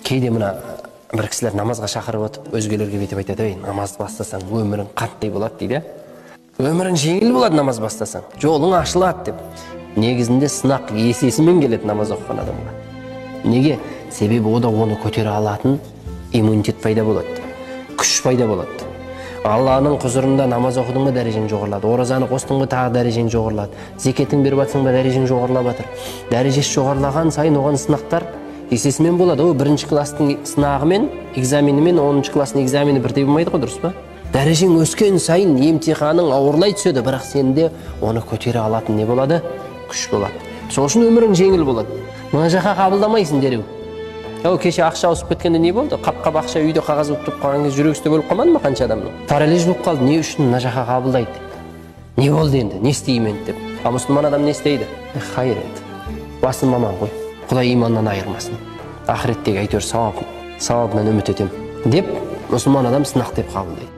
Кейде мына бір кісілер намазға шақырып отырып, өзгелерге бүйтіп айтады: ей, намазды бастасаң өмірің қандай болады дейді. Өмірің жеңіл болады намаз бастасаң, жолың ашылады деп. Негізінде сынақ есесімен келеді намаз оқыған адамға. Неге? Себебі ода оны көтере алатын иммунитет пайда болады, күш пайда болады. Алланың құзырында намаз оқыдың ба, дәрежең жоғарылады. Оразаны қостың ба, тағы дәрежең жоғарылады. Зекетің беріп жатсың ба, дәрежең жоғарылап жатыр. Дәрежесі жоғарылаған сайын оған сынақтар есесімен болады. О, бірінші класстың сынағымен, экзаменімен 10 класстың экзамені бірдей болмайды ғой, дұрыс па? Дәрежең өскен сайын емтиханың ауырлай түседі, бірақ сенде оны көтере алатын не болады? Күш болады. Сол үшін өмірің жеңіл болады. Мына жаққа қабылдамайсың дереу. Ол кеше ақша ауысып кеткенде не болды? Қап-қап ақша үйде қағаз болып тұрып қалған кезде жүрегі үстеп өліп қалмады ма қанша адамның? Паралич болып қалды. Не үшін мына жаққа қабылдайды? Не болды енді? Не істеймін енді деп. Ал мұсылман адам не істейді? Хайыр енді. Басым аман ғой. Құдай иманнан айырмасын. Ақыреттегі әйтеуір сауабынан үміт етемін деп мұсылман адам сынақ деп қабылдайды.